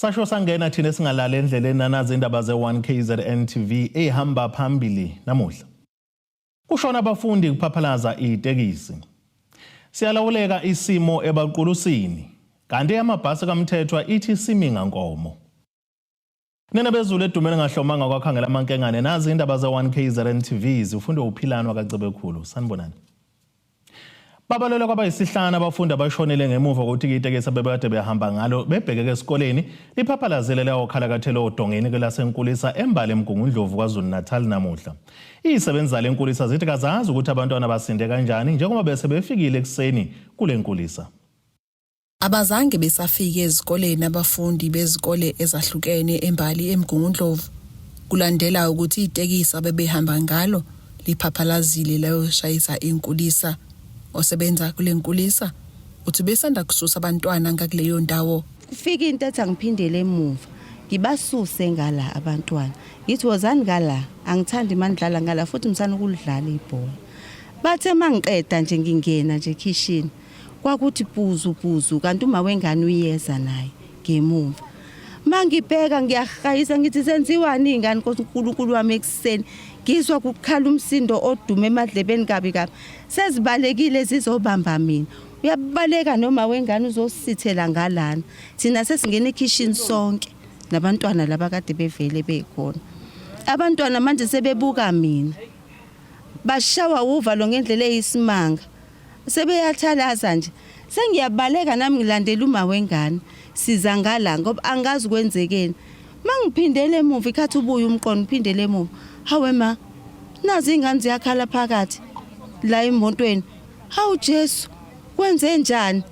Sasho sangena thina singalala endleleni nanazi indaba ze-1 KZN TV ehamba phambili namuhla. Kushona abafundi kuphaphalaza itekisi. Siyalawuleka isimo ebaqulusini. Kanti amabhasi kaMthethwa ithi simi ngankomo. Nina bezulu edumele ngahlomanga kwakhangela amankengane nazi indaba ze-1 KZN TV zifundwe uPhilani wakaCebekhulu. Sanibonani. Babalelwa kwabayisihlanu abafundi abashonile ngemuva kokuthi itekisi abebekade behamba ngalo bebhekeke esikoleni liphaphalazele layokhalakathela odongeni kwelasenkulisa eMbali eMgungundlovu KwaZulu-Natal namuhla. Izisebenzi zale nkulisa zithi kazazi ukuthi abantwana basinde kanjani njengoba bese befikile ekuseni kule nkulisa. Abazange besafika ezikoleni abafundi bezikole ezahlukene eMbali eMgungundlovu kulandela ukuthi itekisi abebehamba ngalo liphaphalazile layoshayisa inkulisa. Osebenza kule nkulisa uthi besanda kususa abantwana ngakuleyo ndawo. Kufika into ethi angiphindele emuva ngibasuse ngala abantwana ngithi wozani ngala angithandi manidlala ngala futhi msana ukulidlala ibhola. Bathe mangiqeda nje ngingena nje ekhishini Kwakuthi puzu puzu kanti uma wengane uyeza naye ngemumva. Mangibheka ngiyahayisa ngithi senziwani ingane Nkosi uNkulunkulu wami ekuseni. Ngizwa kukhala umsindo oduma emadlebeni kabi kabi. Sezibalekile zizobamba mina. Uyabaleka noma wengane uzosithela ngalana. Thina sesingena ekhishini sonke nabantwana laba kade bevele bekhona. Abantwana manje sebebuka mina. Bashawa uvalo ngendlela eyisimanga. Sebeyathalaza nje. Sengiyabaleka nami ngilandela uma wengane. Siza ngala ngoba angazi kwenzekeni. Mangiphindele emuva ikhathi ubuye umqondo uphindele emuva. Hawe ma. Nazi ingane ziyakhala phakathi la emotweni. Hawu Jesu, kwenze njani?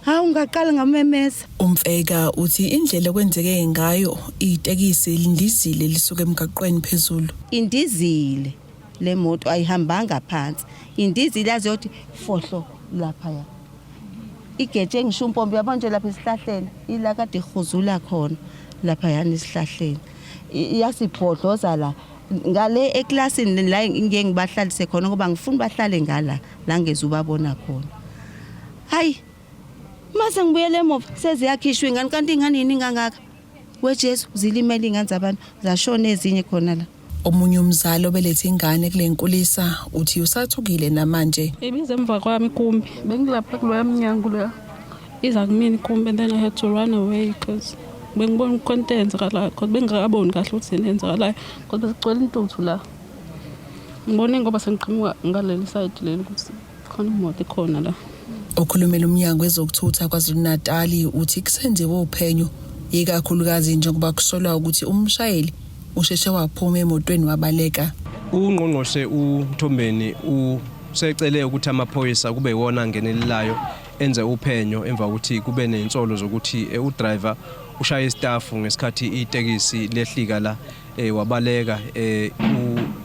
Hawu ngaqala ngamemeza. UMfeka uthi indlela okwenzeke ngayo itekisi lindizile lisuka emgaqweni phezulu. Indizile le moto ayihambanga phansi. Indizile yaze yothi fohlo laphaya. Igeje ngisho umpompi uyabona nje lapha esihlahleni ila kade ihuzula khona laphayana esihlahleni. Iyasibhodloza la ngale eklasini la ngeke ngibahlalise khona ngoba ngifuna bahlale ngala la ngezubabona khona. Hayi mase ngibuyele emuva seziyakhishwa ingane kanti ingane yini kangaka weJesu zilimele ingane zabantu zashona ezinye khona la. Omunye umzali obelethe ingane kule nkulisa uthi usathukile namanje. Ibiza emva kwami ikumbi bengilapha kuloya mnyango loya iza kumina ikumbi and then I had to run away because bengibona kukhona into eyenzakalayo because bengingakaboni kahle ukuthi yini eyenzakalayo because besigcwele intuthu la ngibone ngoba sengiqhamuka ngaleli side leli ukuthi Khona imoto ikhona la. Okhulumela uMnyango wezokuThutha KwaZulu-Natali uthi kusenziwe uphenyo ikakhulukazi njengoba kusolwa ukuthi umshayeli usheshe waphuma emotweni wabaleka. UNgqongqoshe uMthombeni usecele ukuthi amaphoyisa kube iwona angenelelayo enze uphenyo emva kokuthi kube nezinsolo zokuthi udriver ushaye istafu ngesikhathi itekisi lehlika la wabaleka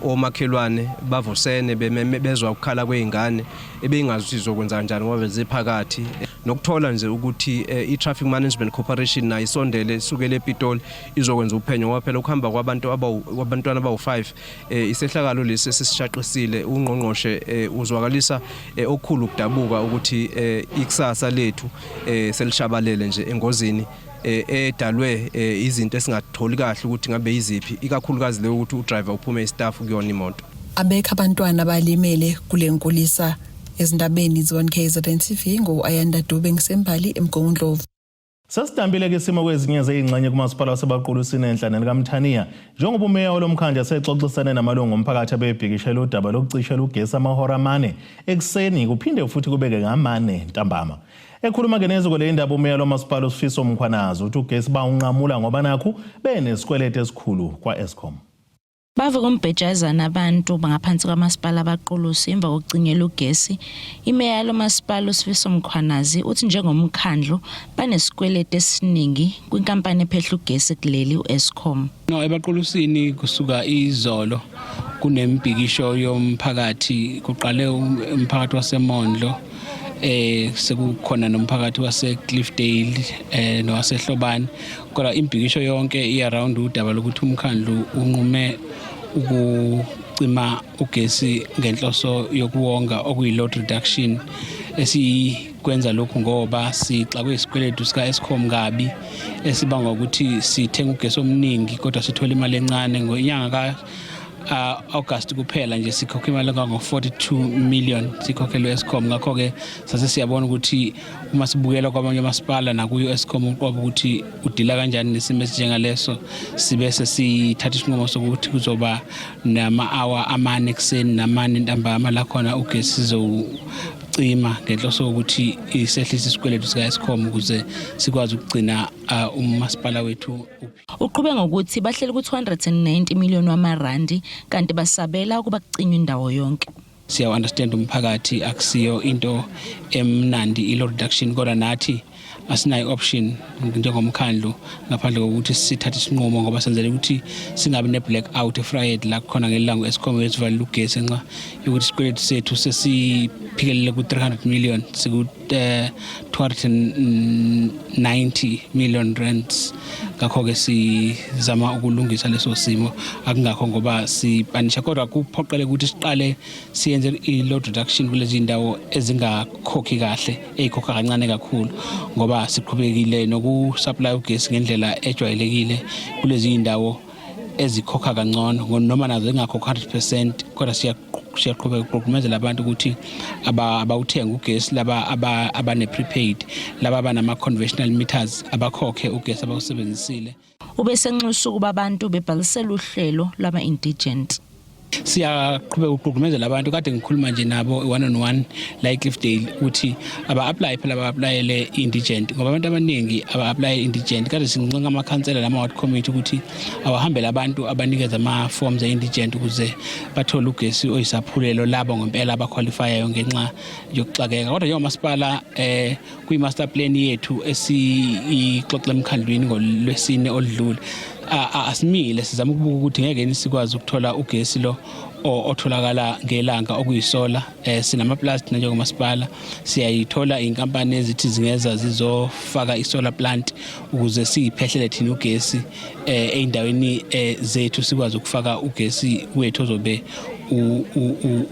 omakhelwane bavusene bezwa ukukhala kwezingane ebeyingazi ukuthi izokwenza kanjani ngoba beziphakathi nokuthola nje ukuthi i-Traffic Management Corporation nayo isondele isukele ePitoli izokwenza uphenyo ngoba phela ukuhamba kwabantu abantwana abawu-5 isehlakalo lesi esisishaqisile. Ungqongqoshe uzwakalisa okukhulu ukudabuka ukuthi ikusasa lethu selishabalele nje engozini edalwe izinto esingatholi kahle ukuthi ngabe yiziphi, ikakhulukazi leyo ukuthi udriver uphume istaff kuyona imoto. Abekho abantwana abalimele kule nkulisa. Ezindabeni ze-1 KZN TV ngo-Ayanda Dube ngisembali eMgungundlovu. Sesidambile ke isimo kwezinye zeyingxenye kumasipala waseBaqulusini enhla nelikaMthaniya njengoba umeya walomkhandlu esexoxisene namalungu omphakathi abebhikishela udaba lokucishela ugesi amahora amane ekuseni kuphinde futhi kubeke ngamane ntambama. Ekhuluma ke neziko le indaba umeya lomasipala uSifiso Mkhwanazi uthi ugesi bawunqamula ngoba nakhu benesikweleti esikhulu kwa-Eskom. Bave kombhejazana abantu ngaphansi kwamasipala abaQulusi emva kokucinyelwa ugesi. Imeya yalo masipala uSifiso Mkhwanazi uthi njengomkhandlu banesikweletu esiningi kwinkampani ephehla ugesi kuleli u-Eskom. No, ebaQulusini kusuka izolo kunembhikisho yomphakathi kuqale umphakathi waseMondlo sekukhona nomphakathi wase Cliffdale nowaseHlobane kodwa imbhikisho yonke i-around udaba lokuthi umkhandlu unqume ukucima ugesi ngenhloso yokuwonga okuyi-load reduction. Sikwenza lokhu ngoba sixakwe isikweletu sika-Eskom kabi esibangwa ukuthi sithenga ugesi omningi kodwa sithola imali encane. Ngenyanga ka August kuphela nje sikhokha imali engango-42 million sikhokhelwe Eskom. Ngakho-ke sase siyabona ukuthi uma sibukela kwamanye amasipala nakuyo Eskom uqobo ukuthi udila kanjani nesimo esinjengaleso, sibe sesithatha isinqumo sokuthi kuzoba nama-hour 4 ekuseni nama-4 ntambama la khona ugesi sizowucima, ngenhloso yokuthi isehlise isikweletu sika-Eskom ukuze sikwazi ukugcina umasipala wethu. Uqhube ngokuthi bahleli ku-290 million wamarandi kanti basabela ukuba kucinywe indawo yonke. Siyawu-understand umphakathi, akusiyo into emnandi i-load reduction, kodwa nathi asinayo option njengomkhandlu ngaphandle kokuthi sithathe isinqumo, ngoba senzela ukuthi singabi ne-black out eVryheid la khona ngelanga Eskom esivalile ugesi ngenxa yokuthi isikweletu sethu sesiphikelele ku-300 million, siku 290 million rands. Ngakho-ke sizama ukulungisa leso simo, akungakho ngoba sipanisha, kodwa kuphoqele ukuthi siqale siyenze i-load reduction kulezi ndawo ezingakhokhi kahle, eyikhokha kancane kakhulu, ngoba siqhubekile nokusupply ugesi ngendlela ejwayelekile kulezi ndawo ezikhokha kangcono, noma nazo zingakhokha 100%, kodwa siyaqhubeka ukugqugqumezela abantu ukuthi abawuthenga ugesi, laba abane prepaid, laba abanama conventional meters, abakhokhe ugesi abawusebenzisile. Ubesenxusa ukuba abantu bebhalisele uhlelo lwama-indigent. Siyaqhubeka ukugqugqumezela abantu. Kade ngikhuluma nje nabo one on one la eCliffdale ukuthi aba-apply phela, aba-applyele indigent, ngoba abantu abaningi aba-apply indigent. Kade sincenga amakhansela nama-ward committee ukuthi awahambele abantu abanikeza ama-forms e-indigent ukuze bathole ugesi oyisaphulelo, labo ngempela abaqualifyayo ngenxa yokuxakeka. Kodwa njengomasipala kwi-master plan yethu esiyixoxa emkhandlwini ngolwesine oludlule, asimile, sizama ukubuka ukuthi ngeke sikwazi ukuthola ugesi lo otholakala ngelanga okuyisolar. Sinama-plans njengomasipala, siyayithola inkampani ezithi zingeza zizofaka i-solar plant ukuze siyiphehlele thina ugesi ey'ndaweni zethu, sikwazi ukufaka ugesi wethu ozobe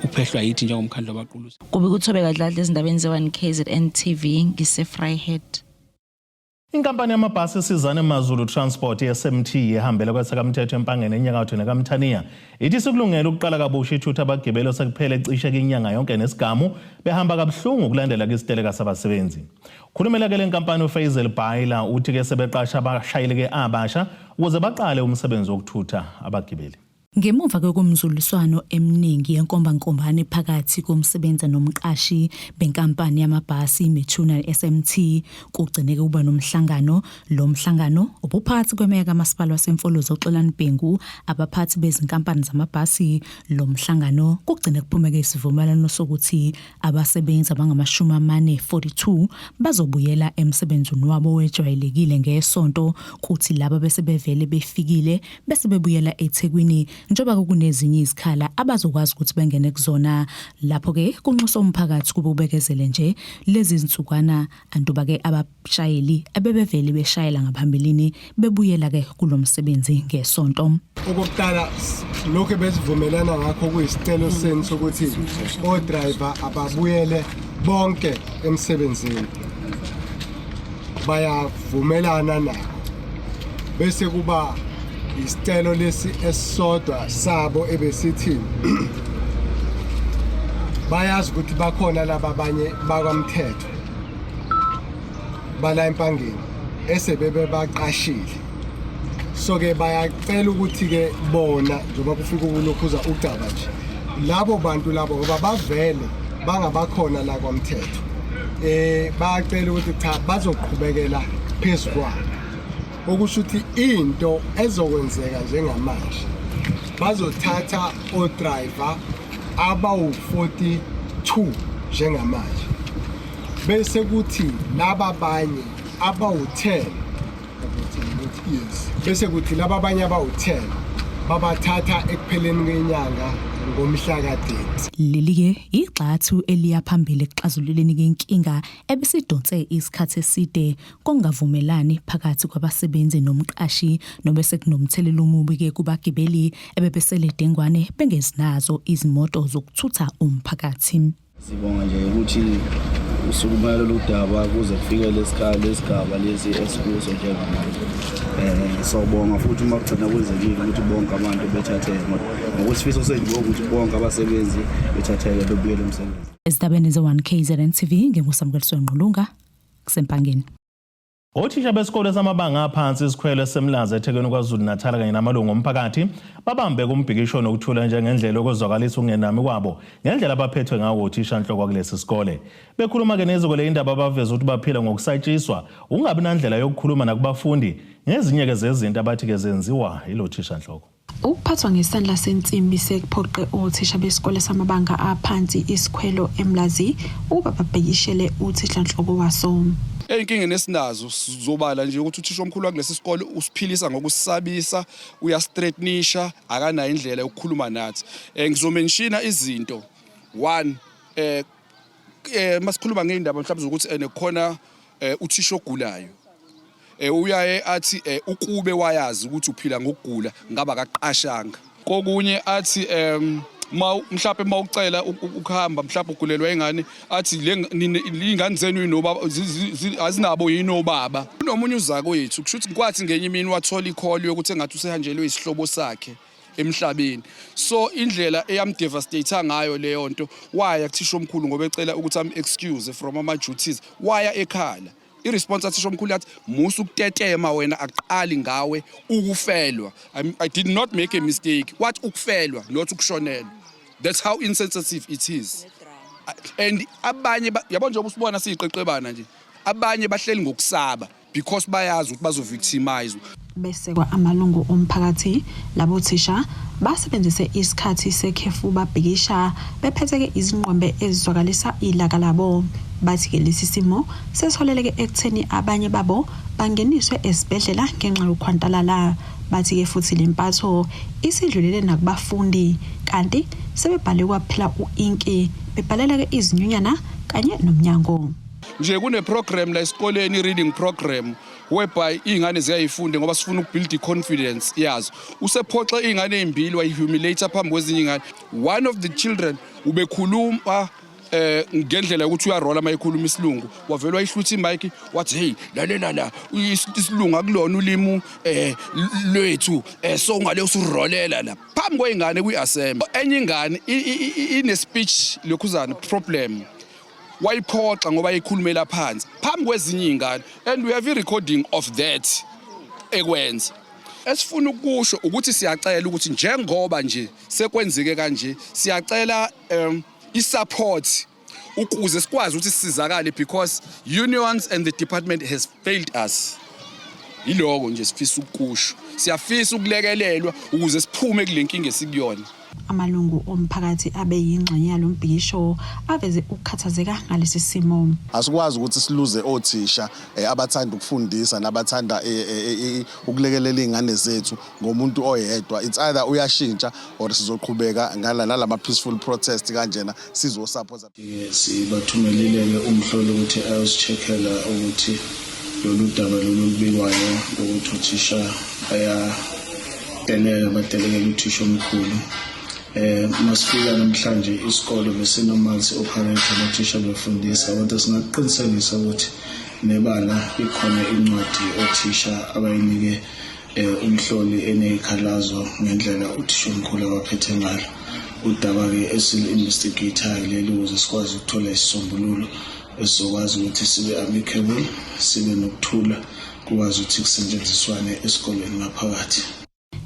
uphehlwa yithi njengomkhandlu wabaQulusi. Kube kuThobeka Dladla ezindabeni ze-1 KZN TV ngise-Vryheid. Inkampani yamabhasi Isizane Mazulu Transport i-SMT ihambela kwesakamthetho eMpangeni enyakatho nekaMthaniya ithi sikulungele ukuqala kabusha ithutha abagibeli osekuphele cishe inyanga yonke nesigamu behamba kabuhlungu kulandela isiteleka sabasebenzi. Khulumela ke le nkampani uFaisal Baila uthi ke sebeqasha abashayeli ke abasha ukuze baqale umsebenzi wokuthutha abagibeli. Ngemuva kwekomzuliswano eminingi yenkombankombane phakathi komsebenzi nomqashi benkampani yamabhasi iMetuna SMT, kugcineke kuba nomhlangano. Lo mhlangano ubuphakathi kwemeya kamasipala waseMfolozi oXolani Bhengu, abaphathi bezinkampani zamabhasi. Lo mhlangano kugcine kuphumeke isivumelwano sokuthi abasebenzi abangama-40 42 bazobuyela emsebenzini wabo wejwayelekile ngesonto, kuthi laba bese bevele befikile bese bebuyela eThekwini, njengoba kunezinye izikhala abazokwazi ukuthi bengene kuzona. Lapho-ke kunxusa umphakathi kube ubekezele nje lezi zinsukwana antuba-ke abashayeli abebevele beshayela ngaphambilini bebuyela-ke kulo msebenzi ngesonto. Okokuqala, lokhu besivumelana ngakho kuyisicelo senu sokuthi o-driver ababuyele bonke emsebenzini, bayavumelana nakho. Bese kuba isicelo lesi esisodwa sabo ebesithi bayazi ukuthi bakhona laba abanye bakwamthetho bala eMpangeni esebebe baqashile, so ke bayacela ukuthi ke bona njengoba kufika ukulokhuza udaba nje labo bantu labo, ngoba bavele bangabakhona la kwamthetho, bayacela ukuthi cha, bazoqhubekela phezu kwabo. Okusho ukuthi into ezokwenzeka njengamanje, bazothatha o-driver abawu-42 njengamanje, bese kuthi laba abanye abawu-10, yes, bese kuthi laba abanye abawu-10 babathatha ekupheleni kwenyanga ngomhla ka-30. Leli-ke igxathu eliya phambili ekuxazululeni inkinga ebesidonse isikhathi eside kongavumelani phakathi kwabasebenzi nomqashi, nobese kunomthelela omubi-ke kubagibeli ebebesele dengwane bengeznazo izimoto zokuthutha umphakathi. Sibonga nje ukuthi Usukumela lolu daba kuze kufike lesigaba lesi esikuso njengamanje. Sobonga futhi uma kugcina kwenzekile ukuthi bonke abantu bethatheke, ngokwesifiso sethu ukuthi bonke abasebenzi bethatheke bebuyele emsebenzini. Ezindabeni ze-1 KZN TV, nginguSamukeliso Ngqulunga kuseMpangeni. Othisha besikole samabanga aphansi isikhwelo eseMlazi eThekwini KwaZulu-Natal kanye namalungu omphakathi babambe kumbhikisho nokuthula njengendlela yokuzwakalisa ukungenami kwabo ngendlela abaphethwe ngawo othishanhloko kulesi sikole. Bekhuluma-ke neziko le indaba baveza ukuthi baphila ngokusatshiswa ukungabi nandlela yokukhuluma nakubafundi ngezinye-ke zezinto abathi-ke zenziwa yilo thishanhloko. Ukuphathwa ngesandla sensimbi sekuphoqe othisha besikole samabanga aphansi iSikhwelo eMlazi ukuba babhekishele uthishanhloko waso. Ey'nkingeni esinazo sizobala nje ukuthi uthisha omkhulu wakulesi sikole usiphilisa ngokusisabisa, uyasithreatenisha, akanayo indlela yokukhuluma nathi. Ngizomenshina izinto. One, masikhuluma ngey'ndaba mhlawumbe zokuthi ene khona uthisha ogulayo. Uyaye athi ukube wayazi ukuthi uphila ngokugula ngaba akaqashanga. Kokunye athi mhlawumbe mawucela ukuhamba mhlawumbe ugulelwa ingane athi le ingane zenu yinobaba azinabo yini obaba. Kunomunye uzakwethu kusho ukuthi kwathi ngenye imini wathola i-call yokuthi engathi usehanjelwe isihlobo sakhe emhlabeni, so indlela eyamdevastate ngayo leyo nto, waya kuthisha omkhulu ngoba ecela ukuthi am-excuse from ama-duties, waya ekhala. I-response athisha omkhulu yathi, musa ukutetema wena, aqali ngawe ukufelwa. I did not make a mistake, what ukufelwa, not ukushonelwa. That's how insensitive it is. And abanye yabo njengoba usibona siyiqeqebana nje, abanye bahleli ngokusaba because bayazi ukuthi bazovictimize. Besekwa amalungu omphakathi, labo thisha basebenzise isikhathi sekhefu babhikisha bephetheke izingqwembe ezizwakalisa ilaka labo. Bathi-ke lesi simo sesiholeleke ekutheni abanye babo bangeniswe esibhedlela ngenxa yokhwantalala. Bathi-ke futhi le mpatho isidlulele nakubafundi, kanti sebebhale kwaphela u-inki bebhalela-ke izinyunyana kanye nomnyango. Nje kune-program la esikoleni, i-reading program, whereby iy'ngane ziyayifunde ngoba sifuna ukubuild i-confidence yazo. Usephoxe iy'ngane ey'mbili, wayihumiliate phambi kwezinye iy'ngane. One of the children ubekhuluma ngendlela yokuthi uyarola uma ekhuluma isilungu, wavele wayihlutha imayiki wathi, hey, lalela la, isilungu akulona ulimi lwethu, so ungale usurolela la phambi kwey'ngane kwi-assembly. Enye ingane ine-speech lokhuzana problem, wayiphoxa ngoba ikhulumela phansi phambi kwezinye iy'ngane, and we have a recording of that ekwenza. Esifuna ukusho ukuthi siyacela ukuthi njengoba nje sekwenzeke kanje, siyacela i-support ukuze sikwazi ukuthi sisizakale, because unions and the department has failed us. Yiloko nje sifisa ukukusho, siyafisa ukulekelelwa ukuze siphume kule nkinga esikuyona. Amalungu omphakathi abe yingxenye yalo mbhikisho aveze ukukhathazeka ngalesi simo. Asikwazi ukuthi siluze othisha abathanda ukufundisa nabathanda ukulekelela iy'ngane zethu ngomuntu oyedwa. It's either uyashintsha or sizoqhubeka ngala nalama peaceful protest kanjena sizosupport. Sibathumelile-ke umhloli ukuthi ayosicheckela ukuthi lolu daba lolu lubikwayo lokuthi uthisha bayadeleka, badelekela uthisha omkhulu. Masifika namhlanje isikole besino-multi operator, othisha befundisa, kodwa singakuqinisekisa ukuthi nebala ikhona incwadi othisha abayinike umhloli eneyikhalazo ngendlela uthisha omkhulu abaphethe ngalo. Udaba-ke esili-investigate-ayo leli ukuze sikwazi ukuthola isisombululo esizokwazi ukuthi sibe amicable, sibe nokuthula, kukwazi ukuthi kusetshenziswane esikoleni ngaphakathi.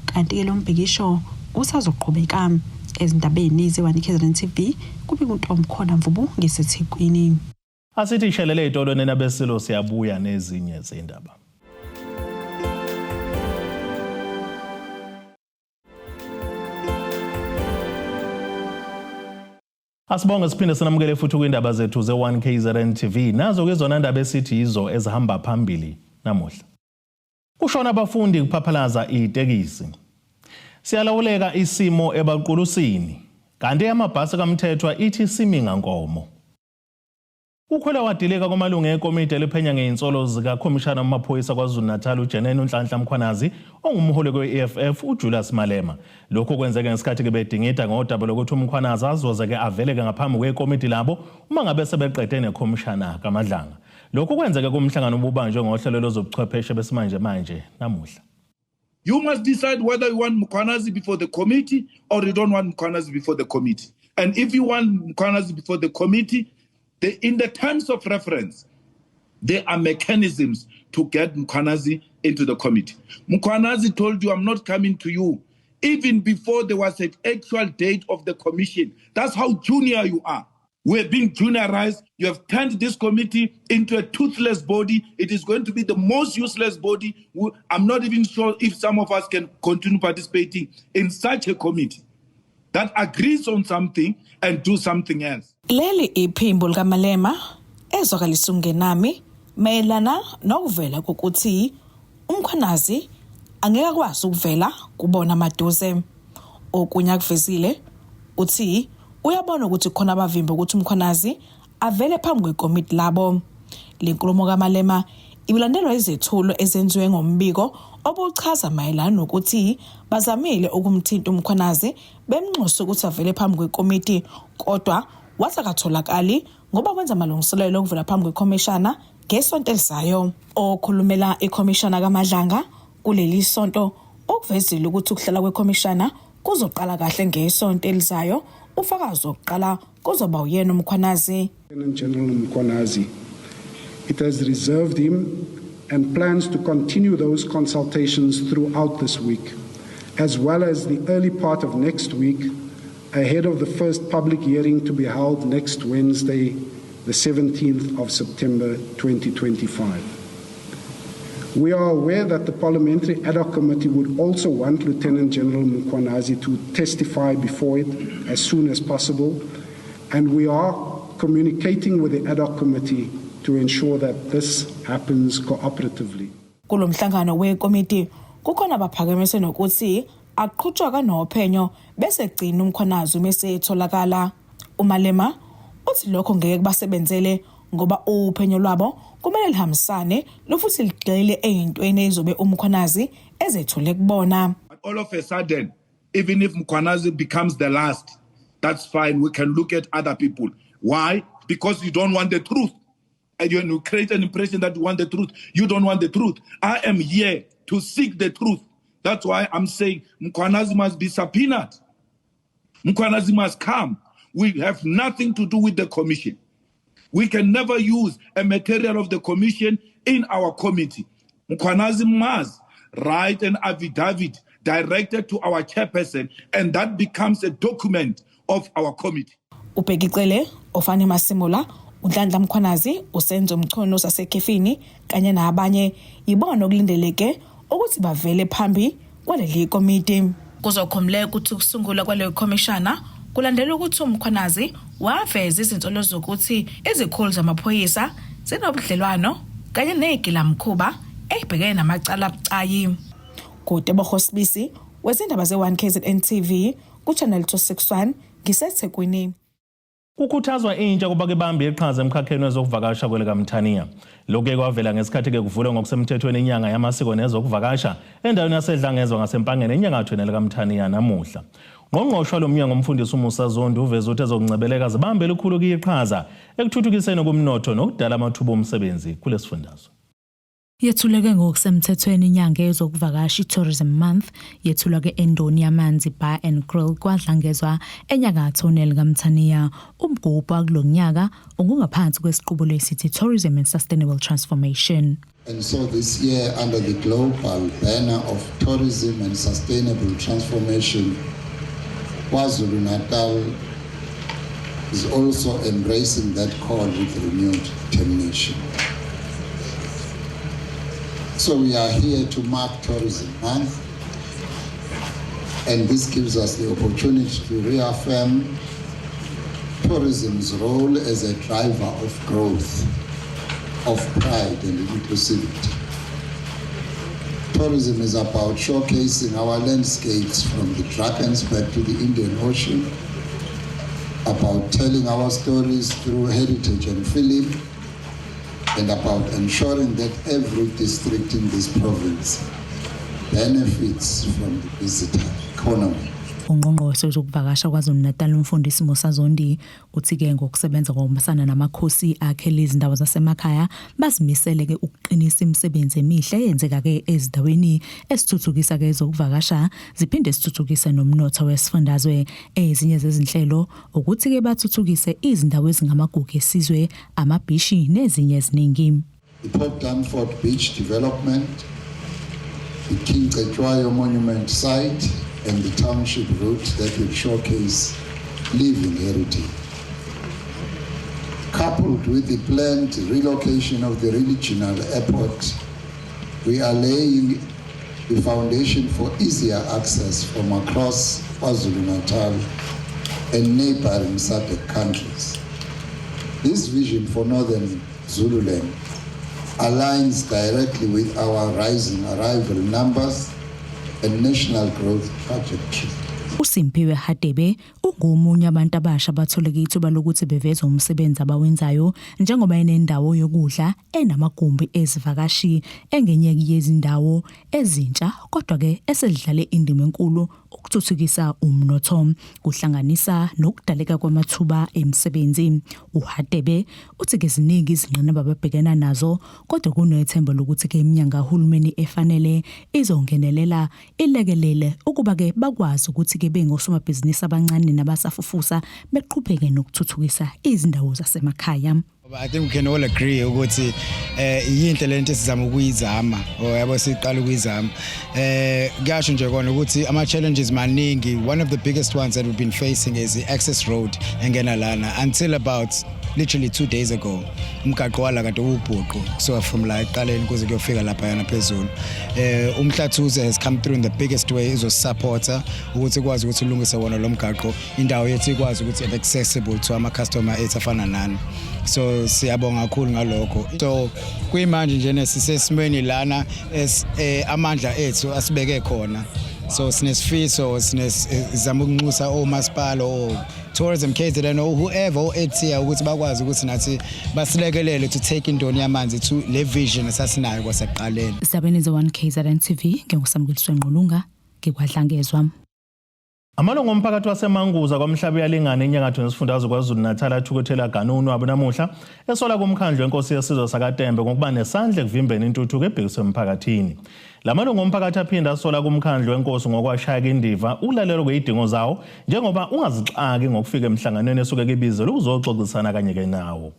Kanti-ke lo mbhikisho usazoqhubeka. Ezindabeni ze-1 KZN TV, kubika uNtombikhona Mvubu ngiseThekwini. Asithi ishelele ey'tolo nina besilo, siyabuya nezinye zindaba. Asibonge siphinde sinamukele futhi kwindaba zethu ze-1 KZN TV. Nazo ke zona ndaba esithi yizo ezihamba phambili namuhla. Kushona abafundi kuphaphalaza itekisi. Siyalawuleka isimo ebaqulusini. Kanti amabhasi kaMthethwa ithi simi ngankomo. Ukhwele wadilika kumalungu ekomiti eliphenya ngezinsolo zikakhomishana wamaphoyisa KwaZulu-Natal uJenene uNhlanhla Mkhwanazi ongumholi kwe-EFF uJulius Malema. Lokhu kwenzeke ngesikhathi ke bedingida ngodaba lokuthi uMkhwanazi azoze-ke aveleke ngaphambi kwekomiti labo uma ngabe sebeqede nekhomishana kaMadlanga. Lokhu kwenzeke kumhlangano obubanjwe ngohlelo lwezobuchwepheshe besimanjemanje namuhla. You must decide whether you want Mkhwanazi before the committee or you don't want Mkhwanazi before the committee. And if you want Mkhwanazi before the committee, in the terms of reference, there are mechanisms to get Mkhwanazi into the committee. Mkhwanazi told you, I'm not coming to you, even before there was an actual date of the commission. That's how junior you are. We're being juniorized. You have turned this committee into a toothless body. It is going to be the most useless body. I'm not even sure if some of us can continue participating in such a committee that agrees on something and do something else. Leli iphimbo likaMalema ezwakalisa ungenami mayelana nokuvela kokuthi uMkhwanazi angeke akwazi ukuvela kubona maduze. Okunye akuvezile uthi uyabona ukuthi khona abavimba ukuthi uMkhwanazi avele phambi kwekomiti labo. Le nkulumo kaMalema ibilandelwa izethulo ezenziwe ngombiko obuchaza mayelana nokuthi bazamile ukumthinta uMkhwanazi bemnxusa ukuthi avele phambi kwekomiti, kodwa wathi akatholakali ngoba wenza amalungiselelo okuvela phambi kwekhomishana ngesonto elizayo. Okhulumela ikhomishana kaMadlanga kuleli sonto ukuvezile ukuthi ukuhlala kwekhomishana kuzoqala kahle ngesonto elizayo. Ufakazi wokuqala kuzoba uyena uMkhwanazi. General Mkhwanazi. It has reserved him and plans to continue those consultations throughout this week, as well as the early part of next week, ahead of the first public hearing to be held next Wednesday, the 17th of September 2025. We are aware that the Parliamentary Ad Hoc Committee would also want Lieutenant General Mkhwanazi to testify before it as soon as possible, and we are communicating with the Ad Hoc Committee to ensure that this happens cooperatively. Kulo mhlangano wekomiti kukhona abaphakamise nokuthi aqhutshwa kanophenyo bese gcina uMkhwanazi uma etholakala. UMalema uthi lokho ngeke kubasebenzele ngoba uphenyo lwabo kumele lihambisane futhi ligxile ey'ntweni ezobe uMkhwanazi ezethule kubona. But all of a sudden, even if Mkhwanazi becomes the last, that's fine. We can look at other people. Why? Because you don't want the truth. And you create an impression that you want the truth. You don't want the truth. I am here to seek the truth. That's why I'm saying Mkhwanazi must be subpoenaed. Mkhwanazi must come. We have nothing to do with the commission. We can never use a material of the commission in our committee. Mkhwanazi must write an affidavit directed to our chairperson, and that becomes a document of our committee. uBheki Cele, uFannie Masemola, uNhlanhla Mkhwanazi, uSenzo Mchunu sasekhefini kanye nabanye yibona okulindeleke ukuthi bavele phambi kwaleli komiti. Kuzokhumbuleka ukuthi ukusungulwa kwale khomishana kulandela ukuthi uMkhwanazi waveza izinsolo zokuthi izikhulu zamaphoyisa zinobudlelwano kanye nezigilamkhuba ezibhekene namacala abucayi. Kutebogo Sibisi wezindaba ze-1 KZN TV ku-Channel 261 ngiseThekwini. Kukhuthazwa intsha ukuba ibambe iqhaza emkhakheni wezokuvakasha kwelikaMthaniya. Lokhu kwavela ngesikhathi-ke kuvulwe ngokusemthethweni inyanga yamasiko nezokuvakasha endaweni yaseDlangezwa ngaseMpangeni enyakathweni likaMthaniya namuhla. Ngqongqoshe walo mnyango umfundisi uMusa Zondi uveze ukuthi ezokungcebeleka zibambe elikhulu iqhaza ekuthuthukiseni kumnotho nokudala amathuba omsebenzi kulesifundazwe. Yethuleke ngokusemthethweni inyanga yezokuvakasha i-Tourism Month yethulwa-ke eNdoni Yamanzi Bar and Grill kwaDlangezwa enyakatho nelikaMthaniya. Umgubho wakulo nyaka ungungaphansi kwesiqubulo esithi Tourism and Sustainable Transformation. And so this year, under the global banner of tourism and sustainable transformation, KwaZulu-Natal is also embracing that call with renewed determination. So we are here to mark Tourism Month, and this gives us the opportunity to reaffirm tourism's role as a driver of growth, of pride and inclusivity. Tourism is about showcasing our landscapes from the Drakensberg to the Indian Ocean. About telling our stories through heritage and film, and about ensuring that every district in this province benefits from the visitor economy. Ungqongqoshe wezokuvakasha KwaZulu-Natal uMfundisi Musa Zondi uthi-ke ngokusebenza ngokubambisana namakhosi akhe lezi ndawo zasemakhaya bazimisele-ke ukuqinisa imisebenzi emihle eyenzeka-ke ezindaweni esithuthukisa-ke ezokuvakasha ziphinde zithuthukise nomnotho wesifundazwe. Ezinye zezinhlelo ukuthi-ke bathuthukise izindawo ezingamagugu esizwe, amabhishi nezinye eziningi. The Port Dunford Beach Development, the King Cetshwayo Monument Site, and the township route that will showcase living heritage. Coupled with the planned relocation of the regional airport, we are laying the foundation for easier access from across KwaZulu-Natal and neighboring SADC countries. This vision for Northern Zululand aligns directly with our rising arrival numbers and national growth trajectory. USimpiwe Hadebe ungomunye abantu abasha abatholeke ithuba lokuthi beveze umsebenzi abawenzayo njengoba enendawo yokudla enamagumbi ezivakashi engenye yezindawo ezintsha kodwa-ke esedlale indima enkulu ukuthuthukisa umnotho kuhlanganisa nokudaleka kwamathuba emisebenzi. UHadebe uthi-ke ziningi izingqinamba ababhekena nazo kodwa kunethemba lokuthi-ke iminyango kahulumeni efanele izongenelela ilekelele ukuba-ke bakwazi ukuthi-ke bengosomabhizinisi abancane nabasafufusa beqhubeke nokuthuthukisa izindawo zasemakhaya. I think we can all agree ukuthi yinhle lento esizama ukuyizama or yabo siqala ukuyizama. Kuyasho nje kona ukuthi ama challenges maningi. One of the biggest ones that we've been facing is the access road engena lana. Until about literally 2 days ago, umgaqo wala kade uwubhuqu kusuka from la eqaleni kuze kuyofika lapha yana phezulu. Umhlathuze has come through in the biggest way, izosupporta ukuthi ikwazi ukuthi ulungise wona lo mgaqo, indawo yethu ikwazi ukuthi ibe accessible to ama customer ethu afana nani, so siyabonga kakhulu ngalokho. So kuyimanje nje sisesimweni lana amandla ethu asibeke khona, so sinesifiso, sinesizama ukunxusa omasipala o Tourism KZN or whoever o EDTEA ukuthi bakwazi ukuthi nathi basilekelele to take Indoni Yamanzi to le vision esasinayo kwasekuqaleni. Sabeni ze-1 KZN TV, nginguSamukeliswe Ngqulunga, ngikwadlangezwa. Amalungu omphakathi waseManguza kwaMhlabuyalingana enyakatho nesifundazwe KwaZulu-Natal athukuthela ganunu abo namuhla esola kumkhandlu wenkosi yesizwe sakaTembe ngokuba nesandla ekuvimbeni intuthuko ebhekiswe emphakathini. La malungu omphakathi aphinda asola kumkhandlu wenkosi ngokwashayeka indiva ukulalelwa kwezidingo zawo njengoba ungazixaki ngokufika emhlanganweni esuke kubizelwe ukuzoxoxisana kanye-ke nawo.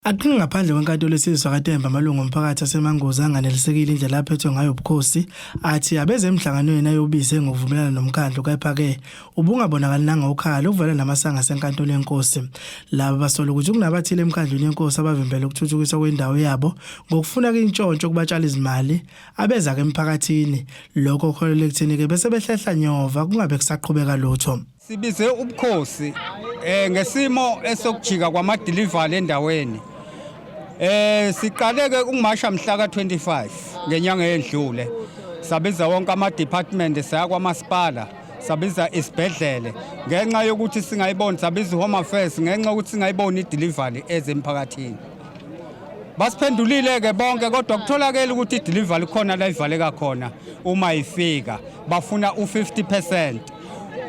Aqhinqa ngaphandle kwenkantolo yesizwe sakaTembe amalungu omphakathi aseManguzi anganelisekile indlela aphethwe ngayo ubukhosi, athi abeze emhlanganweni ayobize ngokuvumelana nomkhandlu kepha-ke ubungabonakali nangokhala ukuvela namasango asenkantolo yenkosi. Laba basola ukuthi kunabathile emkhandlwini yenkosi abavimbela ukuthuthukiswa kwendawo yabo ngokufuna intshontsho kubatshali izimali abeza-ke emphakathini, lokho kuholela ekutheni-ke bese behlehla nyova kungabe kusaqhubeka lutho. Sibize ubukhosi ngesimo esokujika kwama delivery endaweni. Siqale ke ukumasha mhla ka25 ngenyanga edlule. Sabiza wonke ama department, saya kwamasipala, sabiza isibhedlele ngenxa yokuthi singayiboni, sabiza home affairs ngenxa yokuthi singayiboni i-delivery ezemphakathini. Basiphendulile ke bonke kodwa kutholakele ukuthi i-delivery khona la ivaleka khona, uma ifika bafuna u50%.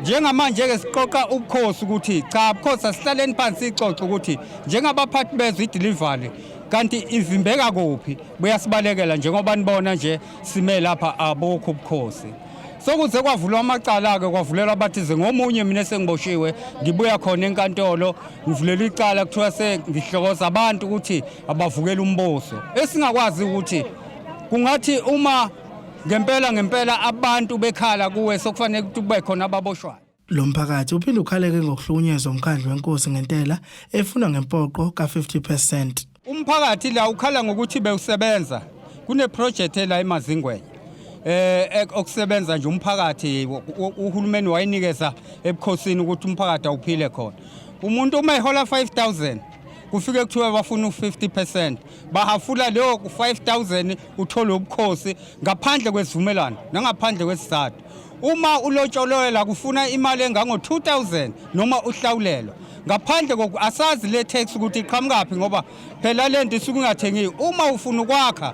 Njengamanje ke siqoqa ubukhosi ukuthi cha, bukhosi, asihlaleni phansi ixoxe ukuthi njengabaphathi bezwe i-delivery kanti ivimbeka kuphi. Buyasibalekela njengoba nibona nje sime lapha, abukho ubukhosi. Sokuze kwavulwa amacala-ke, kwavulelwa abathize ngomunye, mina sengiboshiwe, ngibuya khona enkantolo, ngivulelwa icala, kuthiwa sengihlokoza abantu ukuthi abavukela umbuso, esingakwazi ukuthi kungathi uma ngempela ngempela abantu bekhala kuwe sokufanele ukuthi kube khona ababoshwayo. Lo mphakathi uphinde ukhaleke ngokuhlukunyezwa umkhandlu wenkosi ngentela efunwa ngempoqo ka-50%. Umphakathi la ukhala ngokuthi bewusebenza kune project la eMazingwenya okusebenza nje umphakathi, uhulumeni wayinikeza ebukhosini ukuthi umphakathi awuphile khona. Umuntu uma ehola 5000 kufike kuthiwe bafuna u50%, bahafula leyo 5000, uthole ubukhosi ngaphandle kwesivumelwano nangaphandle kwesizathu. Uma ulotsholelwa kufuna imali engango-2000 noma uhlawulelwa. Ngaphandle koku asazi le tax ukuthi iqhamukaphi ngoba phela le nto isuke ingathengiwe. Uma ufuna ukwakha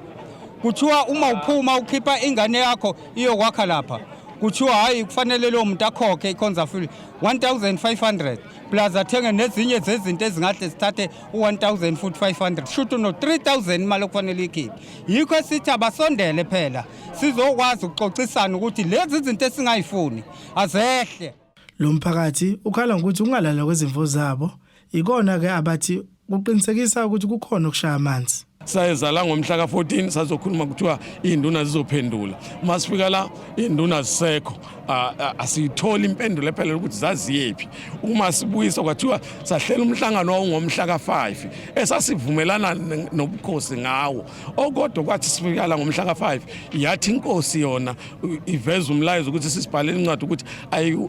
kuthiwa uma uphuma ukhipha ingane yakho iyokwakha lapha kuthiwa hhayi kufanele lowo muntu akhokhe ikhonza fee 1500 plus athenge nezinye zezinto ezingahle zithathe u-1000 futhi 500 shuthi uno-3000 imali okufanele ikhiphe. Yikho esithi abasondele phela sizokwazi ukuxoxisana ukuthi lezi zinto esingayifuni azehle. Lo mphakathi ukhala ngokuthi ukungalalelwa kwezimvo zabo ikona ke abathi kuqinisekisa ukuthi kukhona okushaya amanzi. Sayeza la ngomhla ka-14 sazokhuluma kuthiwa iy'nduna zizophendula. Uma sifika la iy'nduna zisekho, asiyitholi impendulo ephelele ukuthi zaziyephi. Uma sibuyisa kwathiwa sahlela umhlangano wawungomhla ka-5 esasivumelana nobukhosi ngawo. Okodwa kwathi sifika la ngomhla ka-5 yathi inkosi yona iveza umlayezo ukuthi sisibhalele incwadi ukuthi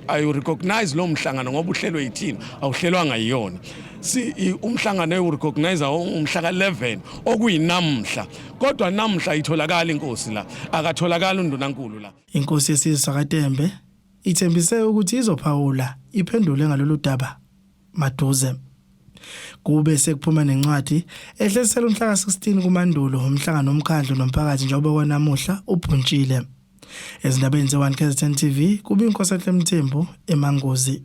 ayu-recognize lowo mhlangano ngoba uhlelwe yithina, awuhlelwanga yiyona. Si umhlangano ewu-recognize umhla ka-11 okuyinamhla, kodwa namhla ayitholakali inkosi la, akatholakali undunankulu la. Inkosi yesizwe sakaTembe ithembise ukuthi izophawula iphendule ngalolu daba maduze. Kube sekuphuma nencwadi ehlesela umhla ka-16 kuMandulo umhlangano womkhandlu nomphakathi njengoba kwanamuhla ubhuntshile. Ezindabeni ze-1 KZN TV kube iNkosenhle Mthembu eManguzi.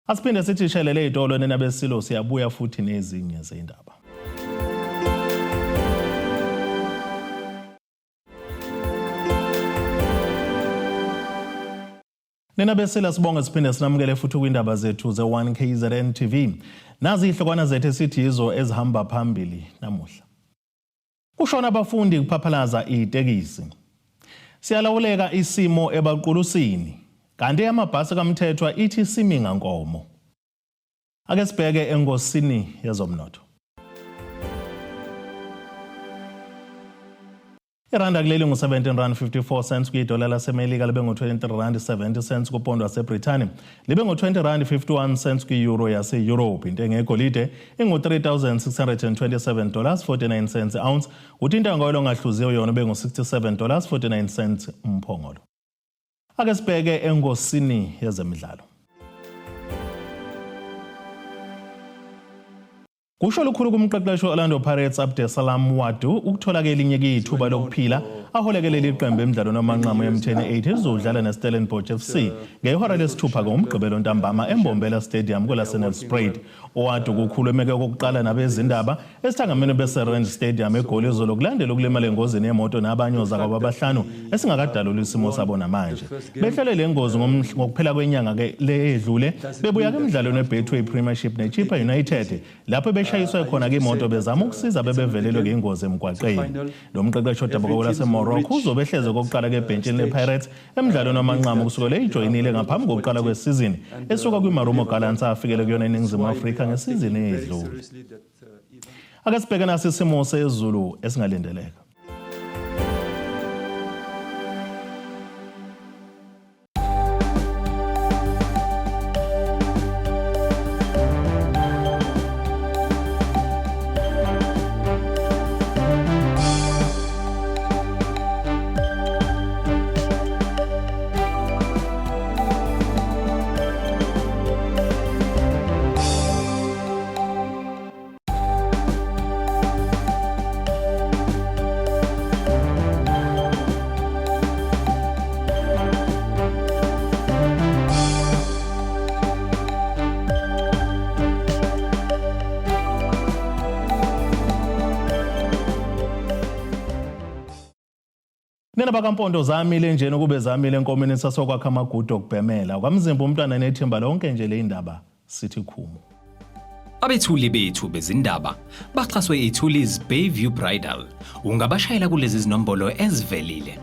Asiphinde sithi shelele izitolo nina besilo siyabuya futhi nezinye zendaba. Nina besila sibonge siphinde sinamukele futhi kwindaba zethu ze-1 KZN TV. Nazi ihlokwana zethu esithi yizo ezihamba phambili namuhla. Kushona abafundi kuphaphalaza itekisi. Siyalawuleka isimo ebaqulusini. Kanti amabhasi kaMthethwa ithi simi ngankomo. Ake sibheke engosini yezomnotho. Iranda kuleli ngu-17 rand 54 cents kwidola laseMelika libe ngu-23 rand 70 cents kupondo waseBrithani libe ngu-20 rand 51 cents kwi-euro yase-Europe. Intengo yegolide ingu-3627 dollars 49 cents ounce, kuthi intengo oyilo ongahluziwe yona ube ngu-67 dollars 49 cents umphongolo. Ake sibheke engosini yezemidlalo. Kusho lukhulu kumqeqeshi we-Orlando Pirates Abdesalam Wadu ukuthola kelinye kithuba lokuphila aholeke leli qembu emdlalweni wamanqamu ye-MTN 8 elizodlala neStellenbosch FC ngehora lesithupha ngoMgqibelo ntambama eMbombela Stadium kwelaseNelspruit. Owadu kukhulumeke okokuqala nabezindaba esithangameni beseRand Stadium eGoli izolo kulandela ukulimala engozini yemoto nabanye ozakwabo abahlanu esingakadaluli isimo sabo namanje. Behlele le ngozi ngokuphela kwenyanga ke le edlule bebuya emdlalweni weBetway Premiership neChippa United lapho beshayiswe khona ke imoto bezama ukusiza bebevelelwe ngengozi emgwaqeni. Lo mqeqeshi odabuka kwelaseMorocco uzobe ehleze kokuqala kebhentshini lePirates emdlalweni wamanqamu kusukela eyijoyinile ngaphambi kokuqala kwesizini esuka kwiMarumo Gallants afikele kuyona eNingizimu Afrika ngesizini eyedlule. Ake sibheke nasi isimo sezulu esingalindeleka. Nina bakampondo zamile njena ukube zamile enkomeni sasokwakha amagudu okubhemela kwamzimba umntwana nethimba lonke nje le indaba sithi khumu. Abethuli bethu bezindaba baxhaswe iThuli's Bayview Bridal. Ungabashayela kulezi zinombolo ezivelile.